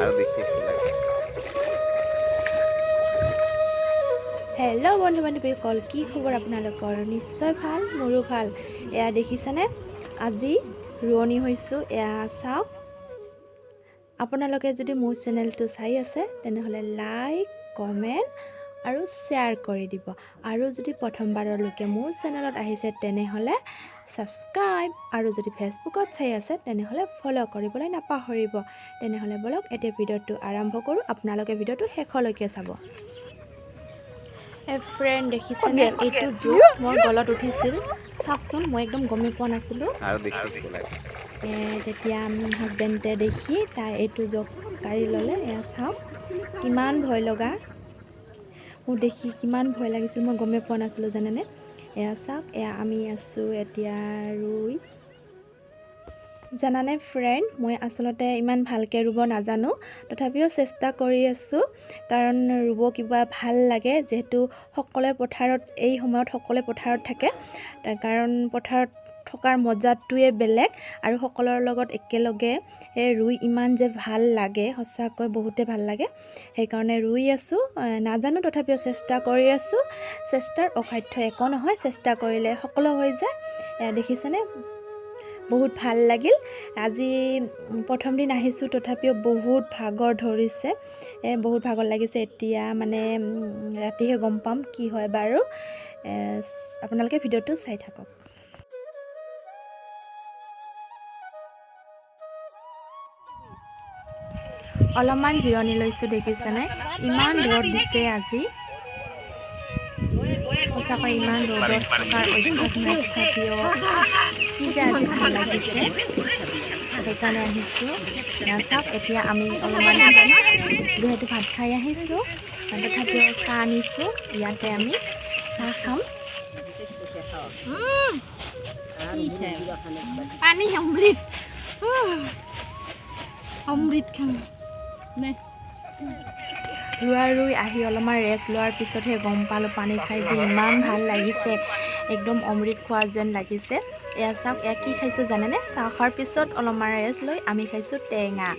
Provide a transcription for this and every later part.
আৰু দেখি লাগে। হেল্ল' বন্ধু বান্ধৱীসকল, কি খবৰ আপোনালোকৰ? নিশ্চয় ভাল, মোৰো ভাল। এয়া দেখিছেনে, আজি ৰোৱনী হৈছোঁ। এয়া চাওক, আপোনালোকে যদি মোৰ চেনেলটো চাই আছে তেনেহ'লে লাইক, কমেণ্ট আৰু শ্বেয়াৰ কৰি দিব। আৰু যদি প্ৰথমবাৰলৈকে মোৰ চেনেলত আহিছে তেনেহ'লে ছাবস্ক্ৰাইব, আৰু যদি ফেচবুকত চাই আছে তেনেহ'লে ফ'ল' কৰিবলৈ নাপাহৰিব। তেনেহ'লে ব'লক এতিয়া ভিডিঅ'টো আৰম্ভ কৰোঁ, আপোনালোকে ভিডিঅ'টো শেষলৈকে চাব। ফ্ৰেণ্ড দেখিছেনে, এইটো জোক মোৰ গলত উঠিছিল। চাওকচোন, মই একদম গমেই পোৱা নাছিলোঁ। আৰু দেখি লাগে। তেতিয়া হাজবেণ্ডে দেখি তাই এইটো জোক কাঢ়ি ল'লে। এয়া চাওক, কিমান ভয় লগা, মোৰ দেখি কিমান ভয় লাগিছিল, মই গমেই পোৱা নাছিলোঁ জানেনে। এয়া চাওক, এয়া আমি আছোঁ এতিয়া ৰুই। জানানে ফ্ৰেণ্ড, মই আচলতে ইমান ভালকৈ ৰুব নাজানো, তথাপিও চেষ্টা কৰি আছোঁ। কাৰণ ৰুব কিবা ভাল লাগে, যিহেতু সকলোৱে পথাৰত এই সময়ত সকলোৱে পথাৰত থাকে। কাৰণ পথাৰত থকাৰ মজাটোৱে বেলেগ, আৰু সকলোৰে লগত একেলগে ৰুই ইমান যে ভাল লাগে, সঁচাকৈ বহুতে ভাল লাগে। সেইকাৰণে ৰুই আছোঁ। নাজানো তথাপিও চেষ্টা কৰি আছোঁ। চেষ্টাৰ অসাধ্য একো নহয়, চেষ্টা কৰিলে সকলো হৈ যায়। দেখিছেনে, বহুত ভাল লাগিল। আজি প্ৰথম দিন আহিছোঁ, তথাপিও বহুত ভাগৰ ধৰিছে, বহুত ভাগৰ লাগিছে। এতিয়া মানে ৰাতিহে গম পাম কি হয় বাৰু। আপোনালোকে ভিডিঅ'টো চাই থাকক। অলপমান জিৰণি লৈছোঁ, দেখিছেনে ইমান ৰ'দ দিছে আজি। সঁচাকৈ ইমান ৰ'দত থকাৰ অভ্যাস নাই, তথাপিও কি যে আজি ভাল লাগিছে, সেইকাৰণে আহিছোঁ। চাওক, এতিয়া আমি অলপমান যিহেতু ভাত খাই আহিছোঁ, তথাপিও চাহ আনিছোঁ, ইয়াতে আমি চাহ খাম। পানী অমৃত, অমৃত খাম। ৰোৱা ৰুই আহি অলপমান ৰেষ্ট লোৱাৰ পিছতহে গম পালোঁ পানী খাই যে ইমান ভাল লাগিছে, একদম অমৃত খোৱা যেন লাগিছে। এয়া চাওক, এয়া কি খাইছোঁ জানেনে? চাহ খোৱাৰ পিছত অলপমান ৰেষ্ট লৈ আমি খাইছোঁ টেঙা।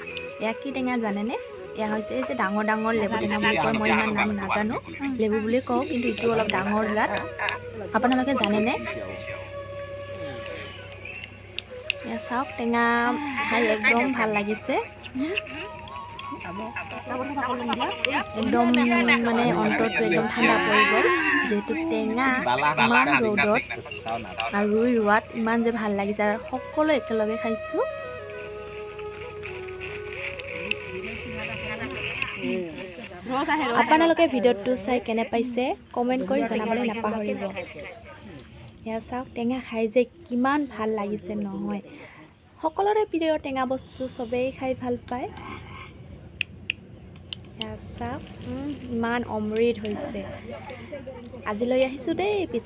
এয়া কি টেঙা জানেনে? এয়া হৈছে এই যে ডাঙৰ ডাঙৰ লেবু টেঙা বুলি কয়, মই ইমান নাম নাজানো, লেবু বুলি কওঁ, কিন্তু এইটো অলপ ডাঙৰ জাত। আপোনালোকে জানেনে? এয়া চাওক, টেঙা খাই একদম ভাল লাগিছে, একদম মানে অন্তৰটো একদম ঠাণ্ডা পৰি গ'ল। যিহেতু টেঙা ইমান ৰ'দত আৰু ৰুই ৰোৱাত ইমান যে ভাল লাগিছে, আৰু সকলো একেলগে খাইছোঁ। আপোনালোকে ভিডিঅ'টো চাই কেনে পাইছে কমেণ্ট কৰি জনাবলৈ নাপাহৰিব। এয়া চাওক, টেঙা খাই যে কিমান ভাল লাগিছে নহয়। সকলোৰে প্ৰিয় টেঙা বস্তু চবেই খাই ভাল পায়। চাওক, ইমান অমৃত হৈছে। আজিলৈ আহিছোঁ দেই, পিছত